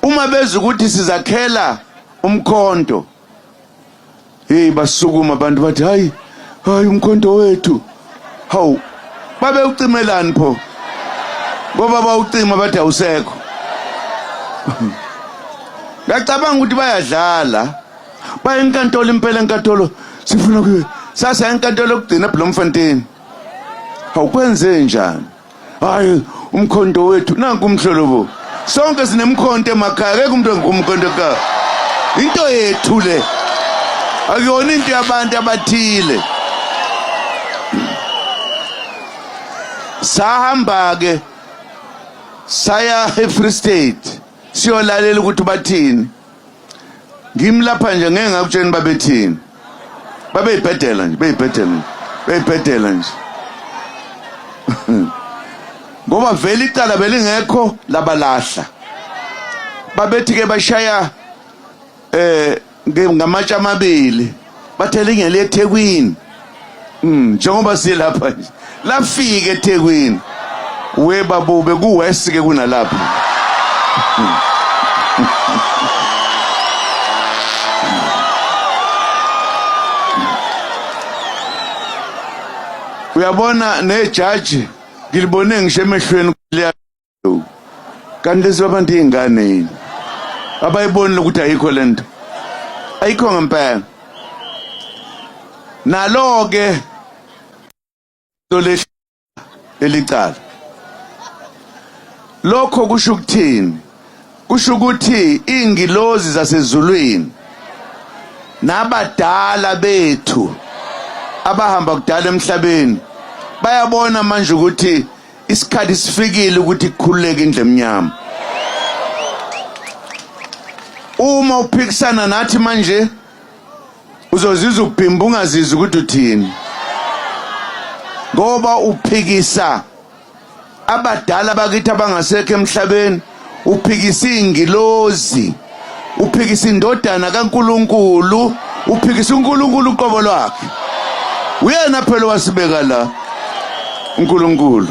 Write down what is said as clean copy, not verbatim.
Uma bezwa ukuthi sizakhela umkhonto, hey, basukuma abantu bathi hayi hayi umkhonto wethu. Hawu, babewucimelani pho? Ngoba bawucima bathi awusekho. Ngacabanga ukuthi bayadlala. Baye enkantolo impela, enkantolo sifuna kuye. Sasa enkantolo yokugcina eBloemfontein. Awukwenze njani? Hayi, umkhonto wethu nanku umhlolobo. Sonke sinemkhonto emakhaya, akekho umuntu ongumkhonto ekhaya. Into yethu le. Akuyona into yabantu abathile. Sahamba ke saya eFree State siyolalela ukuthi bathini. Ngimi lapha nje ngeke ngakutsheni babethini. Babeyibhedela nje, beyibhedela nje, beyibhedela nje. Ngoba vele icala belingekho labalahla. Babethi ke bashaya ngamatshe amabili bathe lingele eThekwini. Njengoba silapha nje. Lafika eThekwini. We babube kuwest ke kunalapha. Uyabona nejaji ngilibone ngisho emehlweni liya kanti lezi abantu iy'ngane yini abayiboni ukuthi ayikho le nto, ayikho ngempela. Nalo-ke leli cala, lokho kusho ukuthini? Kusho ukuthi iy'ngilozi zasezulwini nabadala bethu abahamba kudala emhlabeni bayabona manje ukuthi isikhathi sifikile ukuthi kukhululeke indlu emnyama. Uma uphikisana nathi manje uzozizwa ubhimba ungazizwa ukuthi uthini, ngoba uphikisa abadala bakithi abangasekho emhlabeni, uphikisa iy'ngilozi, uphikisa indodana kaNkulunkulu, uphikisa uNkulunkulu uqobo lwakhe. Uyena phela owasibeka la uNkulunkulu.